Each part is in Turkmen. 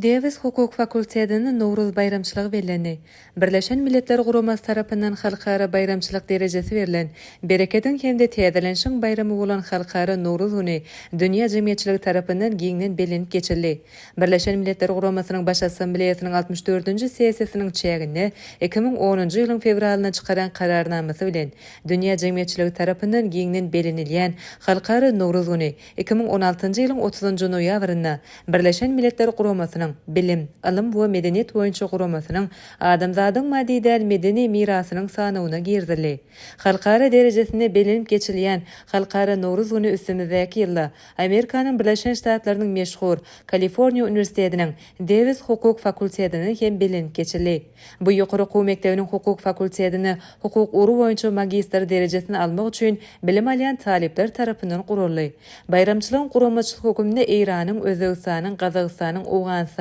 Dewis hukuk fakultetinde Nowruz baýramçylygy bellendi. Birleşen Milletler Guramasy tarapyndan halkara baýramçylyk derejesi berlen, berekediň hem-de täzelenişiň baýramy bolan Halkara Nowruz güni dünýä jemgyýetçiligi tarapyndan giňden bellenip geçildi. Birleşen Milletler Guramasynyň Baş Assambleýasynyň altmyş dördünji sessiýasynyň çäginde 2010-njy ýylyň fewralynda çykaran Kararnamasy bilen, dünýä jemgyýetçiligi tarapyndan giňden bellenilýän Halkara Nowruz güni 2016-njy ýylyň otuzynjy noýabrynda Birleşen Milletler Guramasynyň Bilim, ylym we medeniýet boýunça guramasynyň Adamzadyň maddy däl medeni mirasynyň sanawyna girizildi. Halkara derejesinde bellenip geçilýän Halkara Nowruz güni üstümizdäki ýylda Amerikanyň Birleşen Ştatlarynyň meşhur Kaliforniýa uniwersitetiniň Dewis hukuk fakultetinde hem bellenip geçildi. Bu ýokary okuw mekdebiniň hukuk fakultetinde hukuk ugry boýunça magistr derejesini almak üçin bilim alýan talyplar tarapyndan guraldy. Baýramçylygyň guramaçysy hökmünde Eýranyň, Özbegistanyň, Gazagystanyň, Owganystanyň,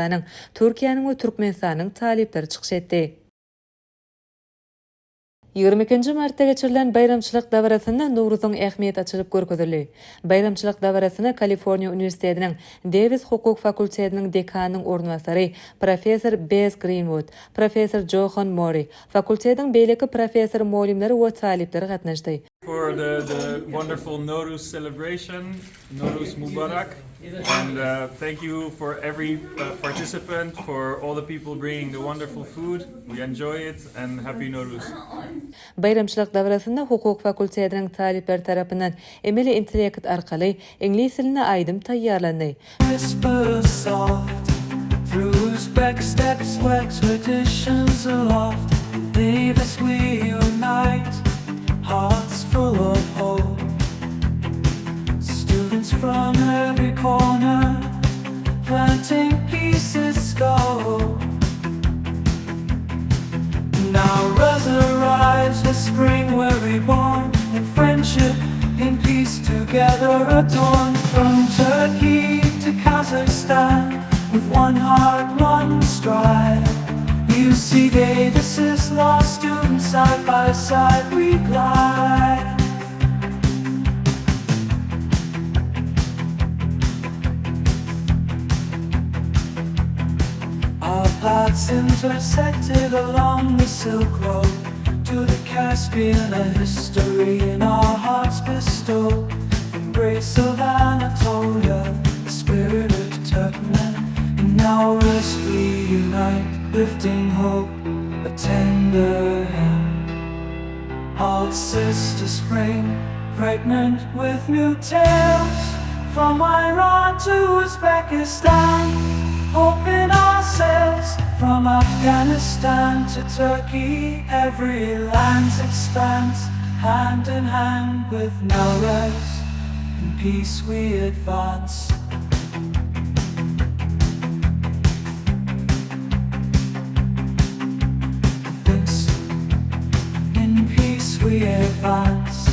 Türkiýäniň we Türkmenistanyň talyplary çykyş etdi. 22 nji martda geçirilen baýramçylyk dabarasynda Nowruzyň ähmiýeti açylyp görkezildi. Baýramçylyk dabarasyna Kaliforniýa uniwersitetiniň Dewis hukuk fakultetiniň dekanynyň orunbasary, professor Bes Grinwud, professor Johan Mori, fakultetiň beýleki professor-mugallymlary we talyplary gatnaşdy. For the the wonderful Nowruz celebration, Nowruz Mubarak and thank you for every participant, for all the people bringing the wonderful food, we enjoy it and happy Nowruz. Baýramçylyk dabarasynda hukuk fakultetiniň talyplary tarapyndan emeli intellekt arkaly iňlis dilinde aýdym taýýarlandy. Whisper soft through Uzbek steps where traditions aloft In Davis we unite, hearts full of hope Students from every corner, planting peace's scope Nowruz arrives with spring we're reborn In friendship, in peace together adorn From Turkey to Kazakhstan With one heart, one stride UC Davis's law students side by side we glide Our paths intersected along the Silk Road To the Caspian, a history in our hearts bestowed Embrace of Anatolia, the spirit of Turkmen In Nowruz we unite, lifting hope, a tender hand Heart sister spring, pregnant with new tales From Iran to Uzbekistan, hope in our sails From Afghanistan to Turkey, every land's expanse Hand in hand with Nowruz, in peace we advance. In peace we advance.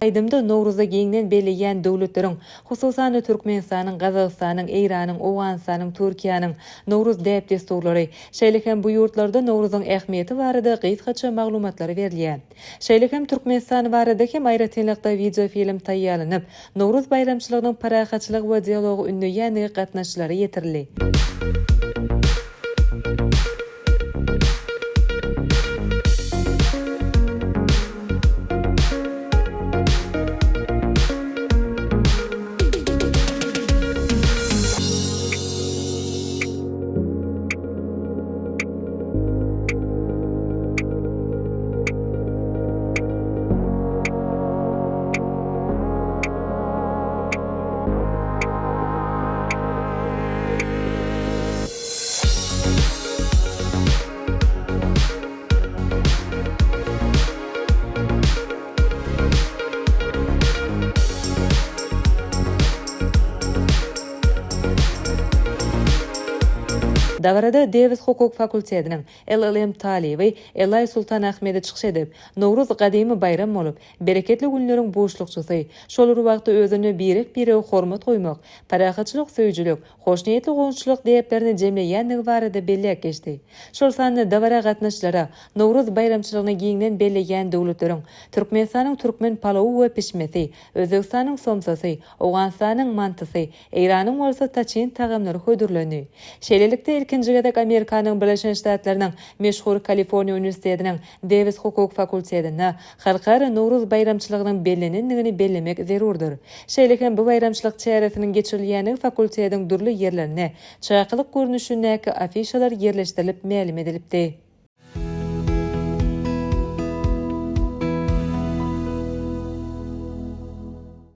Aýdymda Nowruzy giňden belleýän döwletleriň, hususan-da, Türkmenistanyň, Gazagystanyň, Eýranyň, Owganystanyň, Türkiýäniň Nowruz däp-dessurlary, şeýle hem bu ýurtlarda Nowruzyň ähmiýeti barada gysgaça maglumatlar berilýär. Şeýle hem Türkmenistan barada hem aýratynlykda wideofilm taýýarlanyp, Nowruz baýramçylygynyň parahatçylygy we dialogy ündeýändigi gatnaşyjylara ýetirildi. Dabarada Dewis hukuk fakultetiniň LLM talyby Elaý Sultanahmedi çykyş edip, Nowruz gadymy baýram bolup, bereketli günleriň buşlukçysy, şol bir wagtda özünde birek-birege hormat goýmak, parahatçylyk söýüjilik, hoşniýetli goňşuçylyk däplerini jemleýändigi barada belläp geçdi. Şol sanda dabara gatnaşyjylara Nowruz baýramçylygyny giňden belleýän döwletleriň Türkmenistanyň türkmen palawy we pişmesi, Özbegistanyň somsasy, Owganystanyň mantysy, Eýranyň bolsa taçin tagamlary hödürlendi. Şeýlelikde, ilkinji gezek Amerikanyň Birleşen Ştatlarynyň meşhur Kaliforniýa uniwersitetiniň Dewis hukuk fakultetinde Halkara Nowruz baýramçylygynyň bellenendigini bellemek zerurdyr. Şeýle hem bu baýramçylyk çäresiniň geçirilýändigi fakultetiň dürli ýerlerinde çakylyk görnüşindäki afişalar ýerleşdirilip mälim edilipdi.